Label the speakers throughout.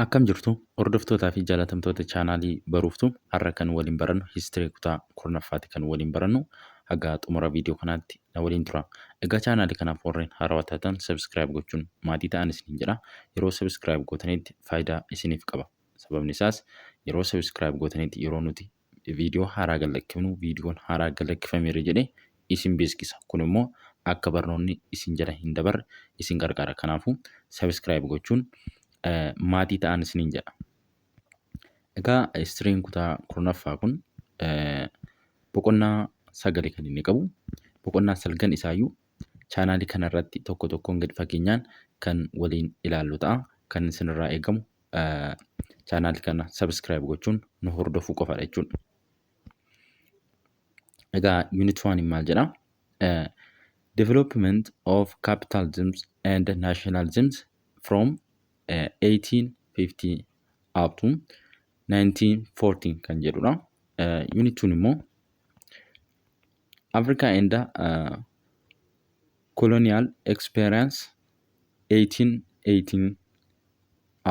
Speaker 1: Akkam jirtu, hordoftootaa fi jaalatamtoota chaanaalii Baruuftuu? Har'a kan waliin barannu history kutaa 10ffaati. Kan waliin barannu haga xumura viidiyoo kanaatti na waliin tura. Egaa chaanaalii kanaaf warreen haarawaa taatan subscribe gochuun maatii ta'an isiniin jedha. Yeroo subscribe gootanitti faayidaa isiniif qaba. Sababni isaas, yeroo subscribe gootanitti yeroo nuti viidiyoo haaraa gad viidiyoon haaraa gad lakkifameera jedhee isin beeksisa. Kun immoo akka barnoonni isin jala hin dabarre isin gargaara. Kanaafuu subscribe gochuun maatii ta'an isiniin jedha. Egaa historyn kutaa 10ffaa kun boqonnaa sagali kan inni qabu. Boqonnaa salgan isaayyuu chaanaalii kanarratti tokko tokkoon gadi fageenyaan kan waliin ilaallu ta'a. Kan isinirraa eegamu chaanaalii kana subscribe gochuun nu hordofuu qofadha jechuudha. Egaa unit 1 maal jedhaa? Development of capitalism and nationalism from 1850 up to 1914 kan jedhudha. Unit 2 immoo Africa and Colonial Experience 1818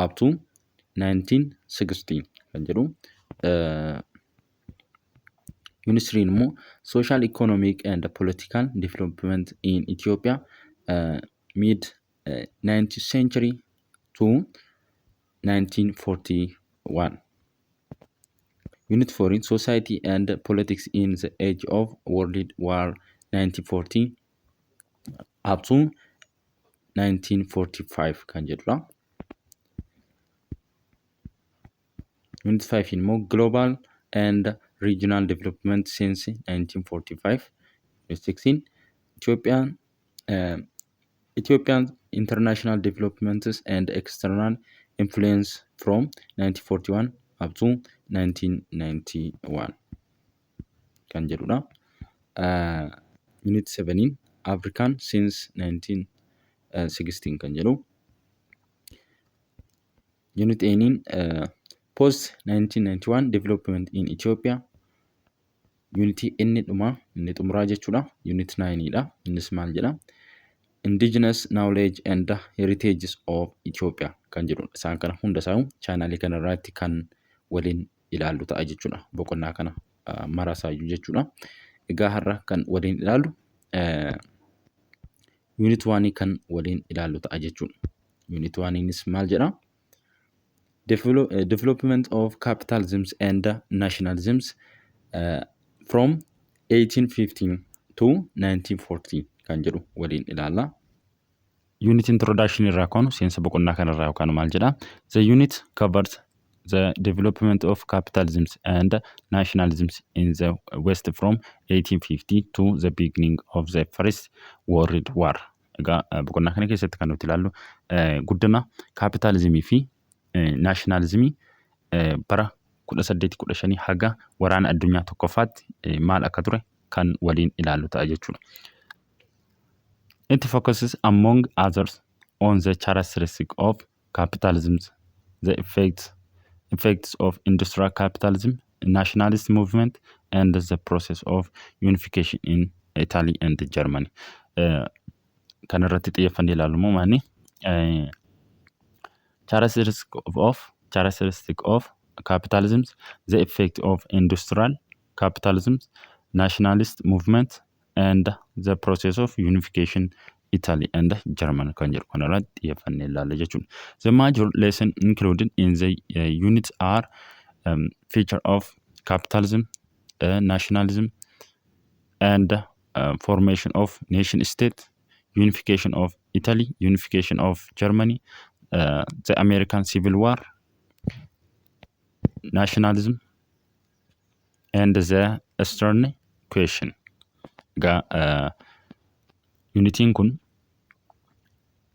Speaker 1: up to 1916 kan jedhu. Unit 3 immoo Social, Economic and Political Development in Ethiopia mid 19th century to 1941. Unit 4, Society and Politics in the Age of World War 1940 up to 1945 kan jedhudha. Unit 5 immoo Global and Regional Development since 1945. Unit 6, Ethiopian International Developments and External Influence from 1941 up to 1991 kan jedhudha. Unit 7, African since 1916 kan jedhu. Unit 8, Post 1991 Development in Ethiopia. Unit inni dhumaa, inni xumuraa jechuudha. Unit 9 dha. Innis maal jedha? Indigenous Knowledge and Heritages of Ethiopia kan jedhudha. Isaan kana hunda isaa chaanaalii kanarratti kan waliin ilaallu ta'a jechuudha. Boqonnaa kana marasaayyuu jechuudha. Egaa har'a kan waliin ilaallu unit 1 kan waliin ilaallu ta'a jechuudha. Unit 1 maal jedha? Development of capitalism and nationalism from 1815 to 1940 kan jedhu waliin ilaalla. Unit introduction irraa kaanu, seensa boqonnaa kanarraa yookaan maal jedha? The unit covers the development of capitalism and nationalism in the West from 1850 to the beginning of the First World War. Egaa boqonnaa kana keessatti kan nuti ilaallu guddina kaapitaalizimii fi naashinaalizimii bara 1815 haga waraana addunyaa tokkoffaatti maal akka ture kan waliin ilaallu ta'a jechuudha. It focuses, among others, on the characteristics of capitalism, the effects of industrial capitalism, nationalist movement, and the process of unification in Italy and Germany. Kan irratti xiyyeeffannee ilaallu immoo maani? Characteristic of capitalism, the effect of industrial capitalism, nationalist movement, and the process of unification Italy and German kan jedhu kanarratti xiyyeeffannee ilaalla jechuudha. The major lesson included in the units are feature of capitalism, nationalism, and formation of nation state, unification of Italy, unification of Germany, the American Civil War, nationalism, and the Eastern Question. Egaa unitiin kun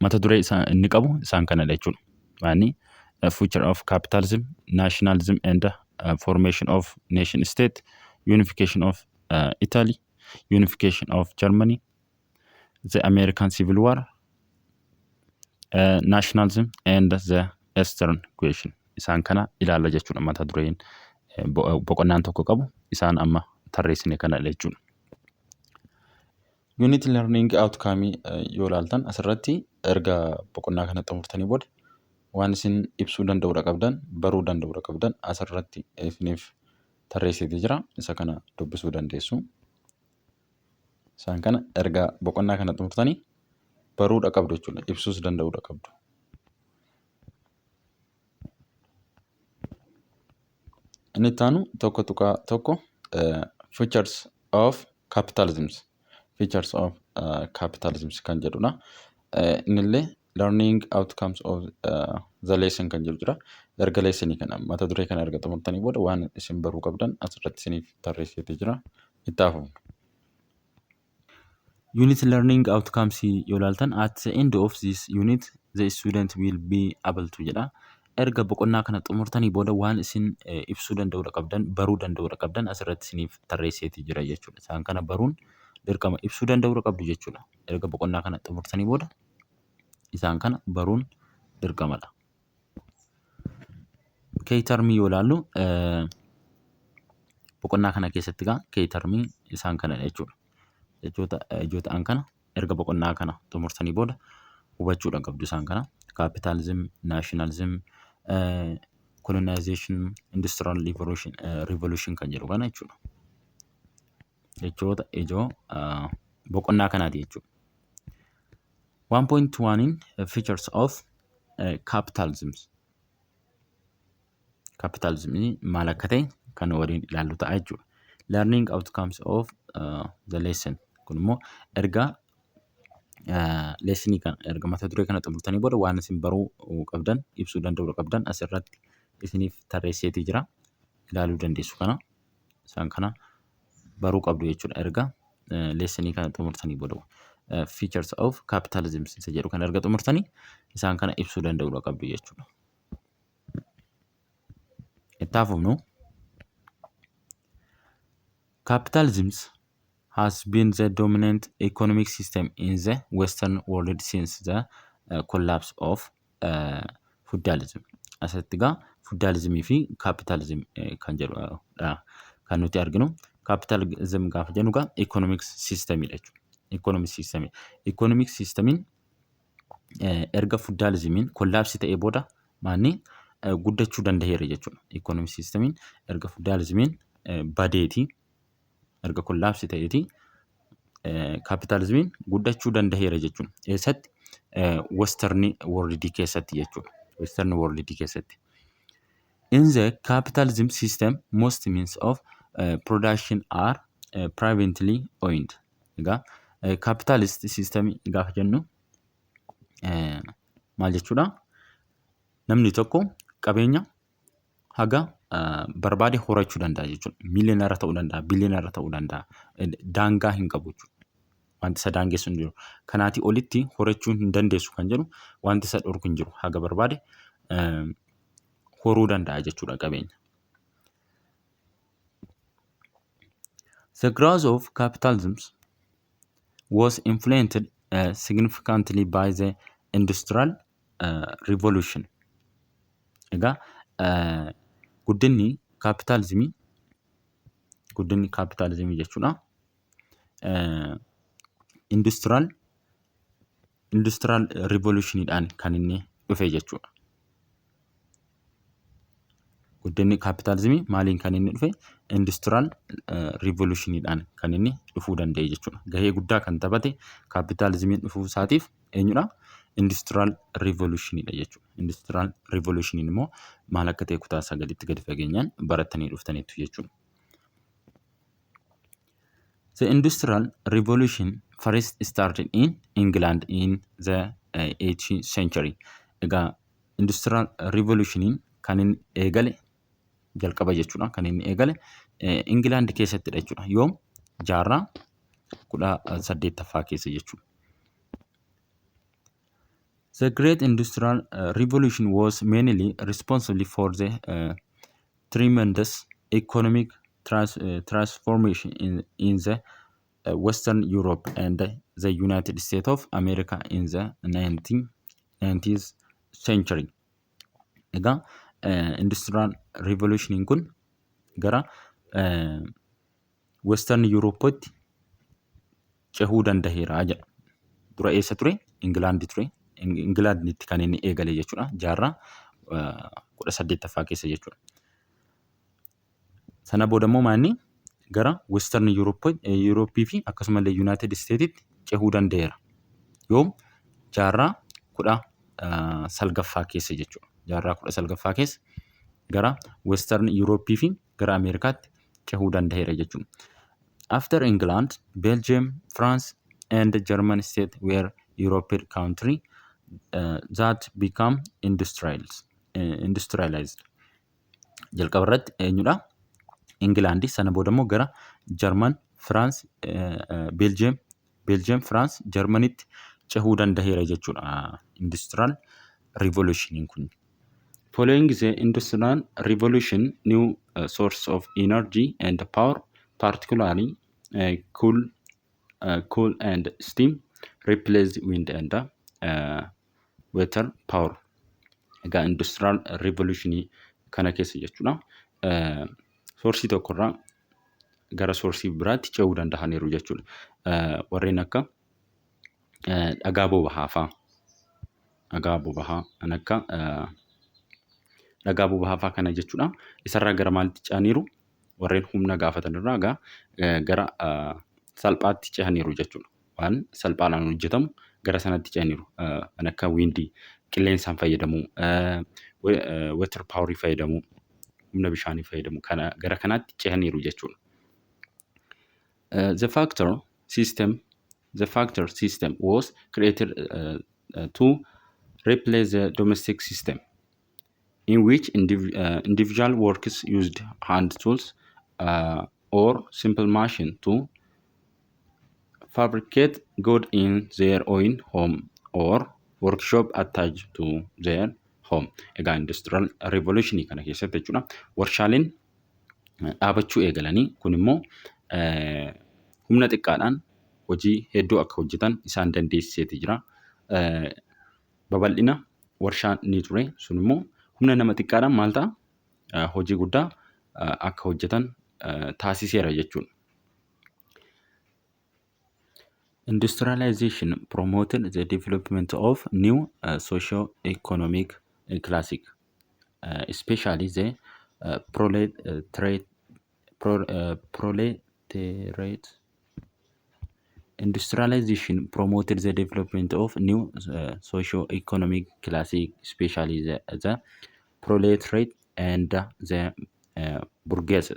Speaker 1: mata duree isaa inni qabu isaan kanadha jechuudha. Maani? Future of capitalism, nationalism and formation of nation state, unification of Italy, unification of Germany, the American Civil War, nationalism and the Eastern Question. Isaan kana ilaalla jechuudha. Mata dureen boqonnaan tokko qabu isaan amma tarreessine kanadha jechuudha. Unit learning outcome yoo ilaaltan, asirratti erga boqonnaa kana xumurtanii booda Waan isin ibsuu danda'uudha qabdan, baruu danda'uudha qabdan asirratti isiniif tarreessitee jira. Isa kana dubbisuu dandeessu. Isaan kana erga boqonnaa kana xumurtanii baruudha qabdu jechuudha. Ibsuus danda'uudha qabdu. Inni itti aanu 1.1 features of capitalism, features of capitalism kan jedhudha. Innillee learning outcomes of the lesson kan jedhu jira. Erga lessonii kana, mata duree kana erga xumurtanii booda waan isin baruu qabdan asirratti isiniif tarreessitee jira. Itti hafuun. Unit learning outcomes yoo ilaaltan, at the end of this unit the student will be able to jedha. Erga boqonnaa kana xumurtanii booda waan isin ibsuu danda'uudha qabdan, baruu danda'uudha qabdan asirratti isiniif tarreesseetii jira jechuudha. Isaan kana baruun dirqama, ibsuu danda'uudha qabdu jechuudha. Erga boqonnaa kana xumurtanii booda isaan kana baruun dirqamadha. Key termii yoo ilaallu, boqonnaa kana keessatti egaa key termii isaan kanadha jechuudha. Jechoota ijoo ta'an kana erga boqonnaa kana xumurtanii booda hubachuudha qabdu isaan kana. Capitalism, nationalism, colonization, industrial revolution kan jedhu kana jechuudha. Jechoota ijoo boqonnaa kanaati jechuudha. 1.1 features of capitalism. Capitalism maal akka ta'e kan waliin ilaallu ta'a jechuudha. Learning outcomes of the lesson. Kun immoo erga lessonii kana, erga mata duree kana xumurtanii booda waan isin baruu qabdan, ibsuu danda'uu qabdan asirratti isiniif tarreesseetii jira. Ilaaluu dandeessu kana. Isaan kana baruu qabdu jechuudha erga lessonii kana xumurtanii booda. Features of capitalism isa jedhu kana erga xumurtanii isaan kana ibsuu danda'uu qabdu jechuudha. Itti hafuufnu, capitalism has been the dominant economic system in the Western world since the collapse of feudalism. Asirratti egaa feudalismii fi capitalism kan jedhudha kan nuti arginu. Capitalism gaafa jennu egaa economic systemidha jechuudha. Economic system. Economic systemiin erga feudalismiin collapse ta'ee booda maanni guddachuu danda'eera jechuudha. Economic systemiin erga feudalismiin badeeti, erga collapse ta'eeti, capitalismiin guddachuu danda'eera jechuudha. Eessatti? Western world keessatti jechuudha. Western world keessatti. In the capitalism system, most means of production are privately owned. Egaa capitalist system gaafa jennu maal jechuudha? Namni tokko qabeenya haga barbaade horachuu danda'a jechuudha. Miiliyoonara ta'uu danda'a, biliyoonara ta'uu danda'a. Daangaa hin qabu jechuudha. Wanti isa daangessu hin jiru. Kanaatii olitti horachuu hin dandeessu kan jedhu wanti isa dhorku hin jiru. Haga barbaade horuu danda'a jechuudha qabeenya. The growth of capitalism was influenced significantly by the Industrial Revolution. Egaa guddinni kaapitaalizimii jechuudha. Industrial Revolutioniidhaan kan inni dhufe jechuudha. Guddinni kaapitaalizimii maaliin kan inni dhufe? Industrial Revolutioniidhaan kan inni dhufuu danda'e jechuudha. Gahee guddaa kan taphate kaapitaalizimiin dhufuu isaatiif eenyudha? Industrial Revolutioniidha jechuudha. Industrial Revolutioniin immoo maal akka ta'e kutaa sagalitti gadi fageenyaan barattanii dhuftaniitu jechuudha. The Industrial Revolution first started in England in the 18th century. Egaa Industrial Revolutioniin kan inni eegale jalqaba jechuudha. Kan inni eegale England keessattidha jechuudha. Yoom? Jaarraa 18ffaa keessa jechuudha. The Great Industrial Revolution was mainly responsible for the tremendous economic transformation in the Western Europe and the United States of America in the 19th century. Egaa Industrial Revolutioniin kun gara Western Europetti cehuu danda'eera jedha. Dura eessa ture? Ingilaandi ture. Ingilaanditti kan inni eegale jechuudha. Jaarraa 18ffaa keessa jechuudha. Sana booda immoo maanni gara Western Yuurooppii fi akkasumallee United Stateitti cehuu danda'eera. Yoom? Jaarraa 19ffaa keessa jechuudha. Jaarraa 19ffaa keessa gara Western Yuurooppii fi gara Ameerikaatti cehuu danda'eera jechuudha. After England, Belgium, France and German state were European country that become industrialized. Jalqaba irratti eenyudha? Ingilaandi. Sana booda immoo gara Jarman, Firaans, Beeljiyeem, Firaans, Jarmanitti cehuu danda'eera jechuudha. Industrial Revolutioniin kun. Following the Industrial Revolution, new source of energy and power, particularly coal and steam, replaced wind and water power. Egaa Industrial Revolutionii kana keessa jechuudha. Sourceii tokkorraa gara sourceii biraatti ce'uu danda'aniiru jechuudha. Warreen akka dhagaa boba'aa fa'aa, dhagaa boba'aa kan akka dhagaa boba'aa fa'aa kana jechuudha. Isarraa gara maalitti ce'aniiru? Warreen humna gaafatanirraa gara salphaatti ce'aniiru jechuudha. Waan salphaadhaan hojjetamu gara sanatti ce'aniiru. Kan akka windii, qilleensaan fayyadamuu, water powerii fayyadamuu, humna bishaanii fayyadamuu, kana gara kanaatti ce'aniiru jechuudha. The factory system was created to replace the domestic system in which individual workers used hand tools or simple machine to fabricate good in their own home or workshop attached to their home. Egaa Industrial Revolution kana keessatti jechuudha, warshaaleen dhaabachuu eegalanii, kun immoo humna xiqqaadhaan hojii hedduu akka hojjetan isaan dandeessiseeti jira. Babal'ina warshaan ni ture, sun immoo humna nama xiqqaadhaan maal ta'a, hojii guddaa akka hojjetan taasiseera jechuudha. Industrialization promoted the development of new socio-economic class, especially the proletariat. Industrialization promoted the development of new socio-economic class, especially the proletariat and the bourgeoisie.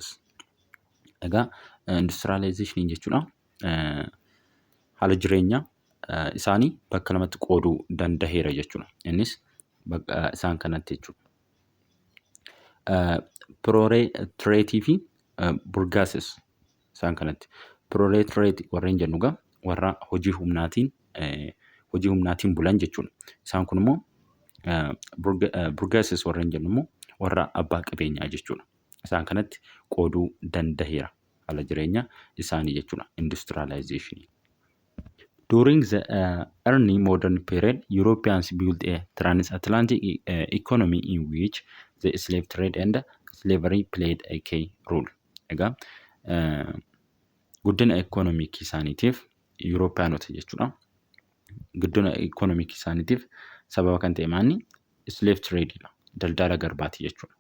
Speaker 1: Egaa industrialization jechuudha, haala jireenya isaanii bakka lamatti qooduu danda'eera jechuudha. Innis bakka isaan kanatti jechuudha. Proletariatii fi bourgeoisie isaan kanatti. Proletariat warreen jennu egaa warra hojii humnaatiin bulan jechuudha. Isaan kun immoo, bourgeoisie warreen jennu immoo warra abbaa qabeenyaa jechuudha. Isaan kanatti qooduu danda'eera haala jireenya isaanii jechuudha, industrialization. During the early modern period, Europeans built a transatlantic economy in which the slave trade and slavery played a key role. Egaa guddina ikoonomikii isaaniitiif, Yuuroopiyaanota jechuudha. Guddina ikoonomikii isaaniitiif sababa kan ta'e maanni? Slave trade dha. Daldala garbaati jechuudha.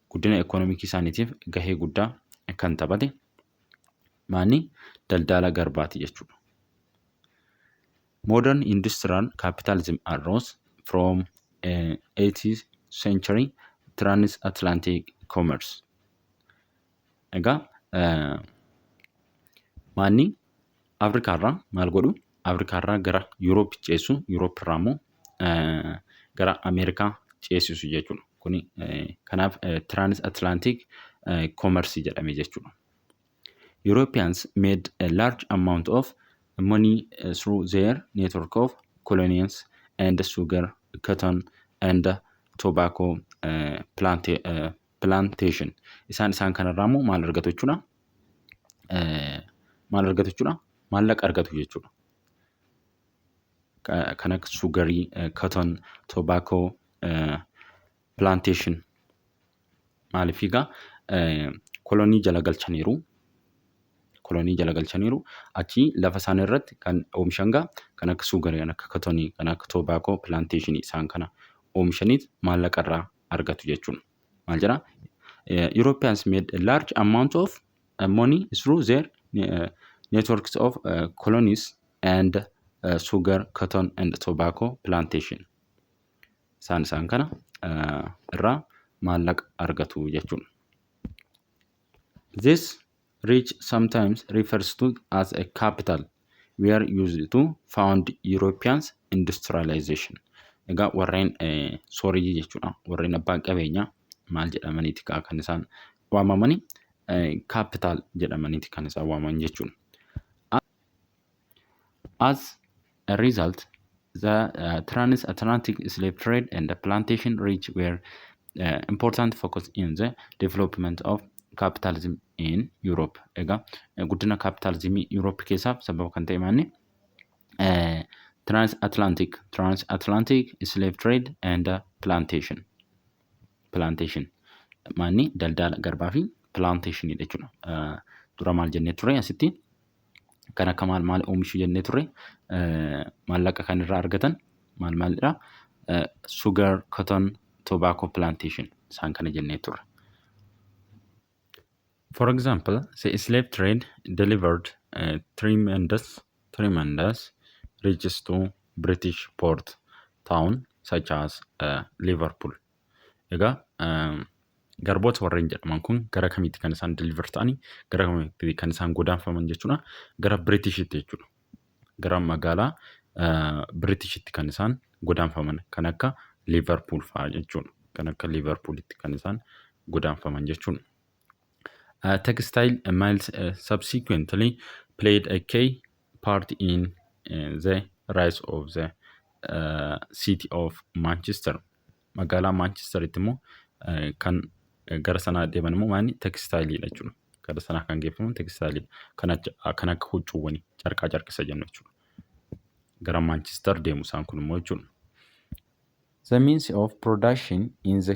Speaker 1: Guddina ikoonomikii isaaniitiif gahee guddaa kan taphate maanni? Daldala garbaati jechuudha. Modern industrial capitalism arose from 18th century transatlantic commerce. Egaa maanni Afrikaarraa maal godhu? Afrikaarraa gara Yuuroop ceessu, Yuuroop irraa immoo gara Ameerikaa ceesisu jechuudha. Kuni kanaaf transatlantic commerce jedhame jechuudha. Europeans made a large amount of money through their network of colonies and sugar, cotton and tobacco plantation. Isaan kanarraa immoo maal argatu jechuudha? Maal argatu jechuudha? Maallaqa argatu jechuudha. Kan akka sugarii, cotton, tobacco plantation. Maaliif egaa? Kolonii jala galchaniiru. Kolonii jala galchaniiru. Achii lafa isaanii irratti kan oomishan gaa kan akka sugarii, kan akka cottonii, kan akka tobacco plantationii isaan kana oomishaniit maallaqa irraa argatu jechuudha. Maal jedhaa? Europeans made a large amount of money through their networks of colonies and sugar, cotton and tobacco plantation. Isaan kana irraa maallaqa argatu jechuudha. This rich sometimes refers to as a capital were used to fund Europeans industrialization. Egaa warreen sooreyyii jechuudha. Warreen abbaan qabeenyaa maal jedhamaniiti kan isaan waamamani? Capital jedhamaniiti kan isaan waamaman jechuudha. As a result, the transatlantic slave trade and the plantation rich were important focus in the development of capitalism in Europe. Egaa guddina kaapitaalizimii Europe keessaaf sababa kan ta'e maanni transatlantic slave trade and plantation. Plantation maanni daldala garbaa fi plantationii jechuudha. Dura maal jennee ture asitti? Kan akka maal maal oomishuu jennee ture? Maallaqa kan irraa argatan maal maalidha? Sugar, cotton, tobacco plantation isaan kana jennee turre. For example, the slave trade delivered tremendous riches to British port town such as Liverpool. Egaa garboota warreen jedhaman kun gara kamitti kan isaan deliver ta'anii, gara kamitti kan isaan godaanfaman jechuudha? Gara Britishitti jechuudha. Gara magaalaa Britishitti kan isaan godaanfaman kan akka Liverpool fa'aa jechuudha. Kan akka Liverpoolitti kan isaan godaanfaman jechuudha. Textile mills subsequently played a key part in the rise of the city of Manchester. Magaalaa Manchesteritti immoo kan gara sanaa deeman immoo maali? Textileiidha jechuudha. Gara sanaa kan geeffaman textileiidha. Kan akka huccuuwwanii carqaa carqisa jennu jechuudha. Gara Manchester deemu isaan kun immoo jechuudha. The means of production in the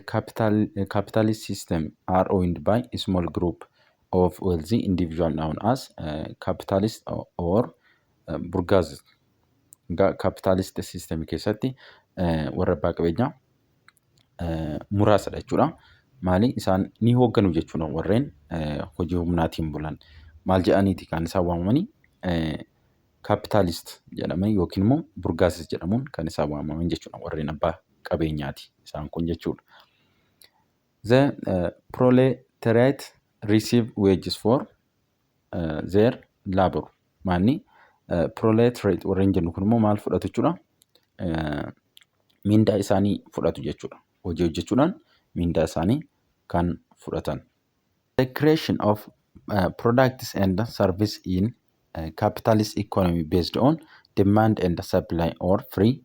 Speaker 1: capitalist system are owned by a small group of wealthy individuals known as capitalist or bourgeois. Egaa capitalist system keessatti warra abbaa qabeenyaa muraasadha jechuudha. Maali isaan ni hoogganu jechuudha warreen hojii humnaatiin bulan. Maal jedhaniiti kan isaan waamamanii? Capitalist jedhamanii yookiin immoo bourgeois jedhamuun kan isaan waamaman jechuudha, warreen abbaa qabeenyaati isaan kun jechuudha. The proletariat receive wages for their labor. Maanni proletariat warreen jennu kun immoo maal fudhatu jechuudha? Mindaa isaanii fudhatu jechuudha. Hojii hojjechuudhaan mindaa isaanii kan fudhatan. The creation of products and service in capitalist economy based on demand and supply or free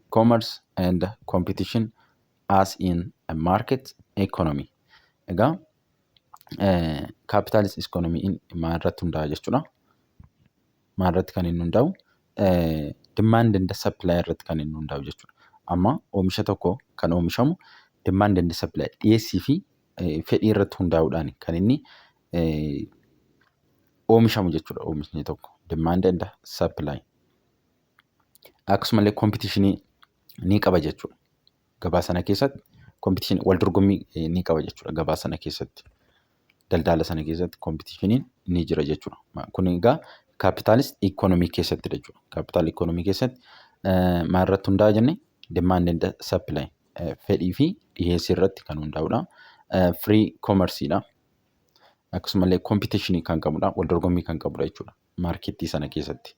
Speaker 1: commerce and competition as in a market economy. Egaa capitalist economy maal irratti hundaa'a jechuudha? Maal irratti kan inni hundaa'u? Demand and supply irratti kan inni hundaa'u jechuudha. Amma oomisha tokko kan oomishamu demand and supply, dhiyeessii fi fedhii irratti hundaa'uudhaan kan inni oomishamu jechuudha oomishni tokko, demand and supply. Akkasumallee competitionii ni qaba jechuudha. Gabaa sana keessatti competitionii, wal dorgommii ni qaba jechuudha gabaa sana keessatti. Daldala sana keessatti competitioniin ni jira jechuudha. Kun egaa capitalist economy keessatti jechuudha. Capital economy keessatti maal irratti hundaa'a jenne? Demand and supply, fedhii fi dhiyeessii irratti kan hundaa'udha. Free commerceiidha. Akkasumallee competitionii kan qabudha. Wal dorgommii kan qabudha jechuudha marketii sana keessatti.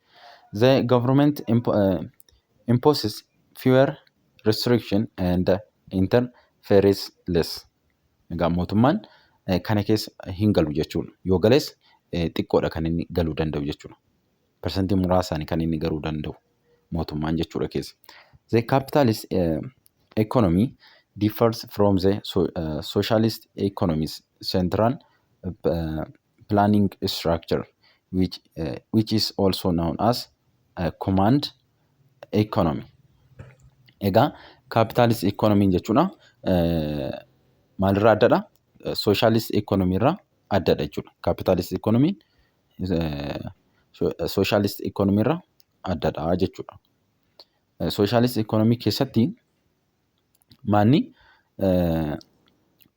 Speaker 1: The government imposes fewer restriction and interferes less. Egaa mootummaan kana keessa hin galu jechuudha. Yoo gales xiqqoodha kan inni galuu danda'u jechuudha. Percentii muraasaan kan inni galuu danda'u mootummaan jechuudha keessa. The capitalist economy differs from the socialist economy's central planning structure, which is also known as command economy. Egaa capitalist economy jechuudha maalirraa addadha? Socialist economy irraa addadha jechuudha. Capitalist economy Socialist economy irraa addadha jechuudha. Socialist economy keessatti maanni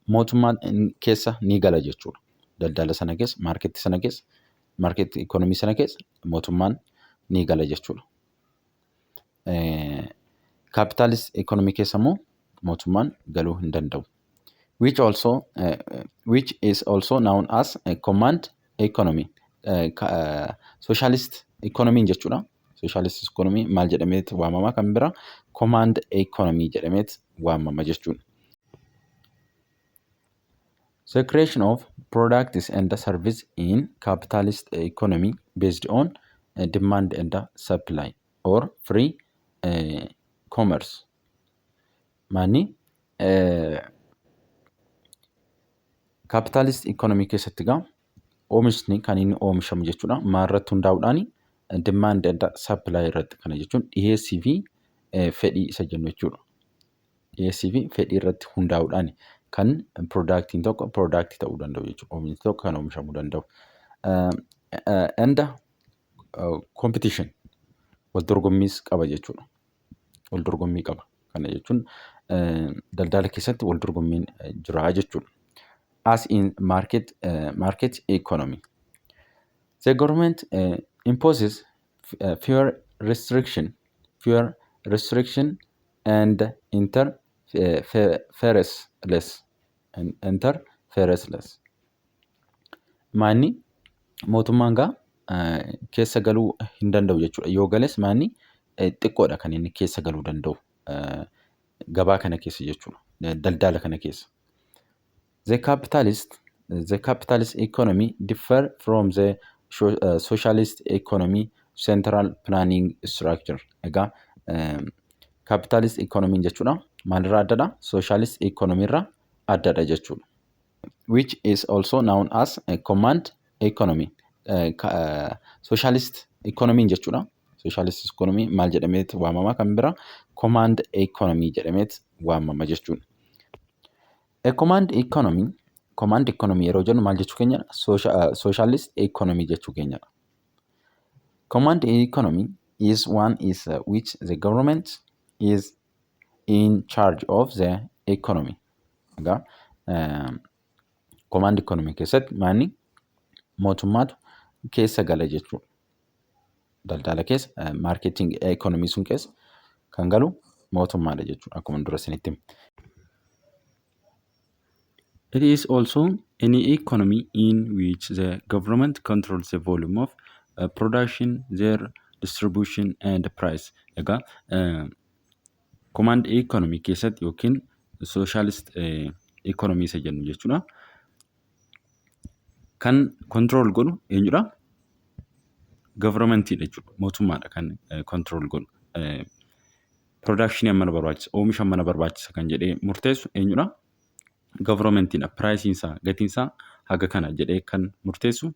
Speaker 1: mootummaan keessa ni gala jechuudha. Daldala sana keessa, marketii sana keessa, market economy sana keessa mootummaan ni gala jechuudha. Capitalist economy keessa immoo mootummaan galuu hin danda'u. Which is also known as a command economy. Socialist economy jechuudha. Socialist economy maal jedhameet waamama kan bira? Command economy jedhameet waamama jechuudha. The creation of products and service in capitalist economy based on demand and supply or free commerce. Maanni capitalist economy keessatti egaa oomishni kan inni oomishamu jechuudha. Maalirratti hundaa'uudhaani? Demand and supply irratti. Kana jechuun dhiyeessii fi fedhii isa jennu jechuudha. Dhiyeessii fi fedhii irratti hundaa'uudhaan kan productiin tokko productii ta'uu danda'u jechuudha. Oomishni tokko kan oomishamuu danda'u. And competition, wal dorgommiis qaba jechuudha. Wal dorgommii qaba. Kana jechuun daldala keessatti wal dorgommiin jira jechuudha. As in market economy. The government imposes fewer restriction and interferes less and interferes less. Maanni mootummaan gaa keessa galuu hin danda'u jechuudha. Yoo gales maanni xiqqoodha kan inni keessa galuu danda'u gabaa kana keessa jechuudha. Daldala kana keessa. The capitalist economy differ from the socialist economy central planning structure. Egaa capitalist economy jechuudha. Maalirraa addadha? Socialist economy irraa addadha jechuudha. Which is also known as a command economy. Socialist economy jechuudha. Socialist economy maal jedhameet waamama kan bira? Command economy jedhameet waamama jechuudha. A command economy yeroo jennu maal jechuu keenyadha? Socialist economy jechuu keenyadha. Command economy is one is which the government is in charge of the economy. Egaa command economy keessatti maanni mootummaatu keessa gala jechuudha. Daldala keessa, marketing economy sun keessa kan galu mootummaadha jechuudha, akkuma dura isinitti hime. It is also any economy in which the government controls the volume of production, their distribution and price. Egaa command economy keessatti yookiin socialist economy isa jennu jechuudha. Kan control godhu eenyudha? Governmentiidha jechuudha. Mootummaadha kan control godhu. Production hammana barbaachisa, oomisha hammana barbaachisa kan jedhee murteessu eenyudha? Governmentiidha. Priceiin isaa, gatiin isaa haga kana jedhee kan murteessu,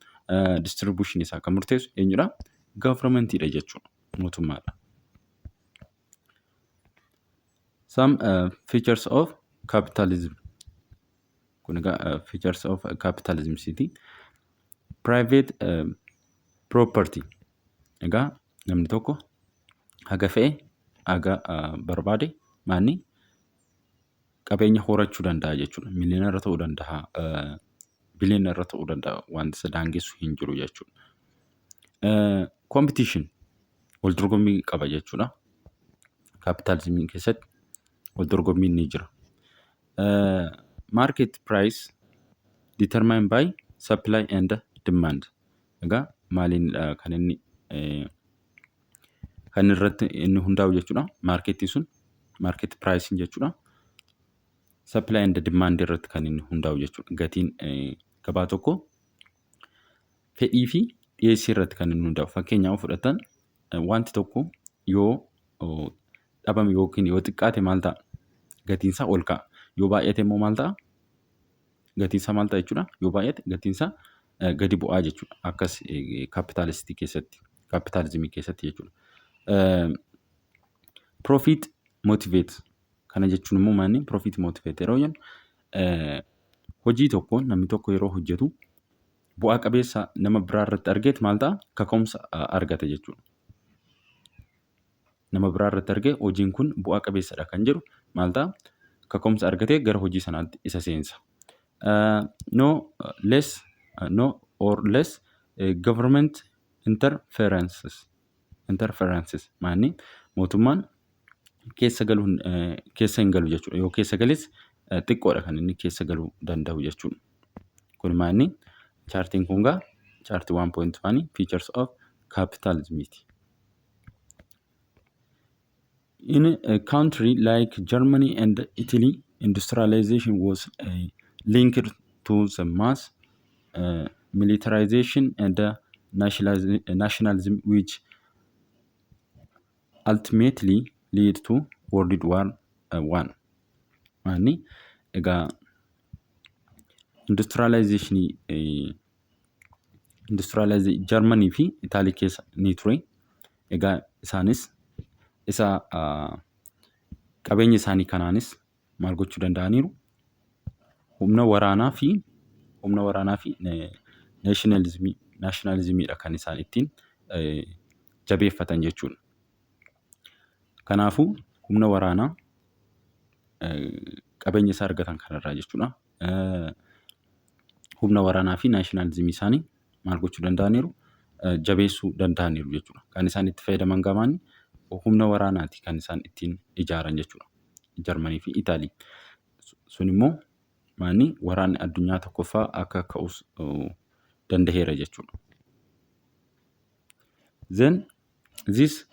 Speaker 1: distribution isaa kan murteessu eenyudha? Governmentiidha jechuudha. Mootummaadha. Some features of capitalism. Kun egaa features of capitalism siiti. Private property. Egaa namni tokko haga fe'e, haga barbaade maanni qabeenya horachuu danda'a jechuudha. Millionaire ta'uu danda'a, billionaire ta'uu danda'a, wanti isa daangessu hin jiru jechuudha. Competition, wal dorgommii qaba jechuudha. Kaapitaalizimii keessatti wal dorgommiin ni jira. Market price determined by supply and demand. Egaa maaliinidha kan inni kan irratti inni hundaa'u jechuudha? Marketiin sun, market priceiin jechuudha. Supply and demand irratti kan inni hundaa'u jechuudha. Gatiin gabaa tokko fedhii fi dhiyeessii irratti kan inni hundaa'u. Fakkeenyaaf fudhatan, wanti tokko yoo dhabame yookiin yoo xiqqaate maal ta'a? Gatiin isaa ol ka'a. Yoo baay'ate immoo maal ta'a? Gatiin isaa maal ta'a jechuudha? Yoo baay'ate gatiin isaa gadi bu'aa jechuudha. Akkas kaapitaalistii keessatti, kaapitaalizimii keessatti jechuudha. Profit motivate kana jechuun immoo maali? Profit motivate yeroo jennu, hojii tokko namni tokko yeroo hojjetu Bu'aa qabeessa nama biraa irratti argeet maal ta'a? Kaka'umsa argata jechuudha. Nama biraa irratti argee hojiin kun bu'aa qabeessadha kan jedhu maal ta'a? Kaka'umsa argatee gara hojii sanaatti isa seensa. No less no or less government interferences interferences maanni mootummaan keessa galuu keessa hin galu jechuudha. Yoo keessa gales xiqqoodha kan inni keessa galuu danda'u jechuudha. Kun maanni chaartiin kun gaa chaartii 1.1 features of capitalism ti. In a country like Germany and Italy, industrialization was linked to the mass militarization and nationalism, which ultimately lead to World War One. Maanni egaa industrializationii industrialize Jarmanii fi Itaalii keessa ni ture. Egaa isaanis isa qabeenya isaanii kanaanis maal gochuu danda'aniiru? Humna waraanaa fi nationalismiidha kan isaan ittiin jabeeffatan jechuudha. Kanaafuu humna waraanaa qabeenya isaa argatan kanarraa jechuudha. Humna waraanaa fi nationalismii isaanii maal gochuu danda'aniiru? Jabeessuu danda'aniiru jechuudha. Kan isaan itti fayyadaman gamaanni humna waraanaati kan isaan ittiin ijaaran jechuudha. Jarmanii fi Itaalii. Sun immoo maanni waraanni addunyaa tokkoffaa akka ka'us danda'eera jechuudha. Then this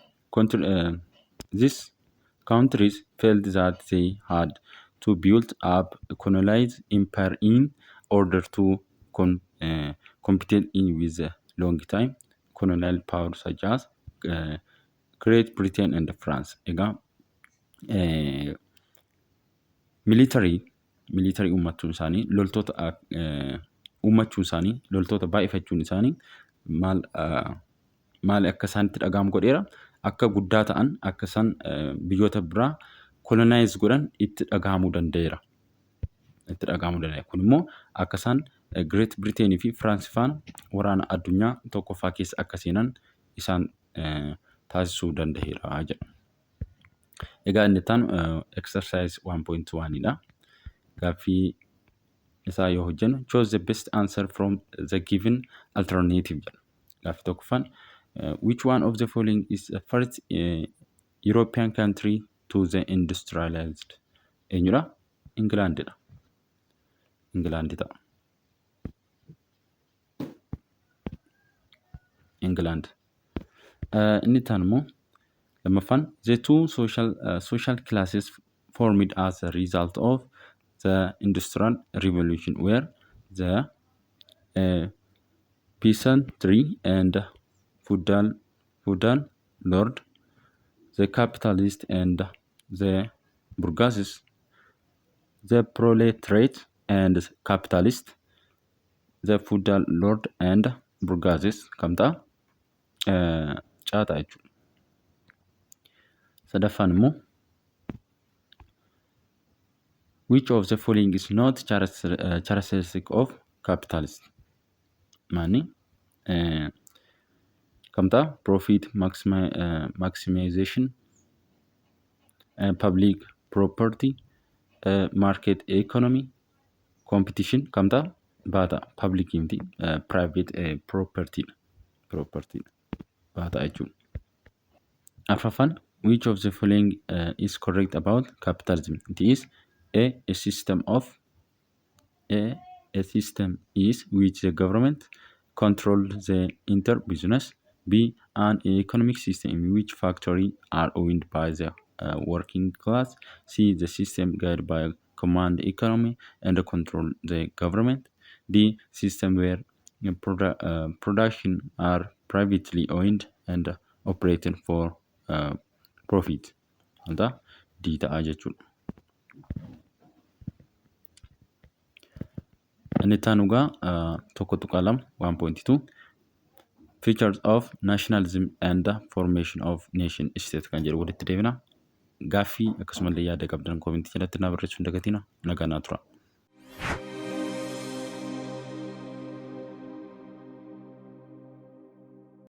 Speaker 1: countries felt that they had to build up a colonized empire in order to compete in with the long time colonial power such as Great Britain and France. Egaa military uummachuun isaanii, loltoota uummachuun isaanii, loltoota baay'ifachuun isaanii maal maal akka isaanitti dhaga'amu godheera? Akka guddaa ta'an, akka isaan biyyoota biraa colonize godhan itti dhaga'amuu danda'eera. Itti dhaga'amuu danda'eera. Kun immoo akka isaan Great Britain fi France faana waraana addunyaa tokkoffaa keessa akka seenan isaan taasisuu danda'eera jedha. Egaa inni itti aanu exercise 1.1 dha. Gaaffii isaa yoo hojjennu, "Choose the best answer from the given alternative" jedha. Gaaffii tokkoffaan, which one of the following is the first European country to the industrialized? Eenyudha? Ingilaandidha. Ingilaandi ta'a. Ingilaand. Inni itti aanu immoo lammaffaan, the two social classes formed as a result of the Industrial Revolution were the peasantry and feudal lord, the capitalist and the bourgeoisie, the proletariat and capitalist, the feudal lord and bourgeoisie. Kam ta'a? C ta'a jechuudha. Sadaffaan immoo, which of the following is not characteristic of capitalist? Maani kam ta'a? Profit maximization, public property, market economy, competition. Kam ta'a? B ta'a. Public miti, private property dha. Property dha. B ta'a jechuudha. Arfaffaan, which of the following is correct about capitalism? It is A system of A system is which the government control the entire business. B, an economic system in which factory are owned by the working class. C, the system guided by command economy and control the government. D, system where production are privately owned and operated for profit. Wanta D ta'a jechuudha. Inni itti aanu egaa 1.2, 1.2, Features of Nationalism and the Formation of Nation State kan jedhu walitti deebina. Gaaffii akkasumallee yaada qabdan commentii jalatti naa barreessuu hin dagatina. Nagaa naa tura.